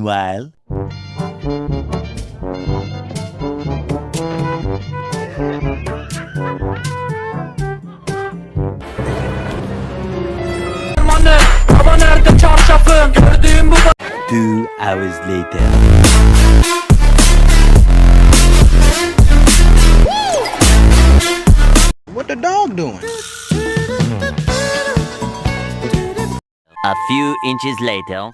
Meanwhile. 2 hours later. What the dog doing? A few inches later.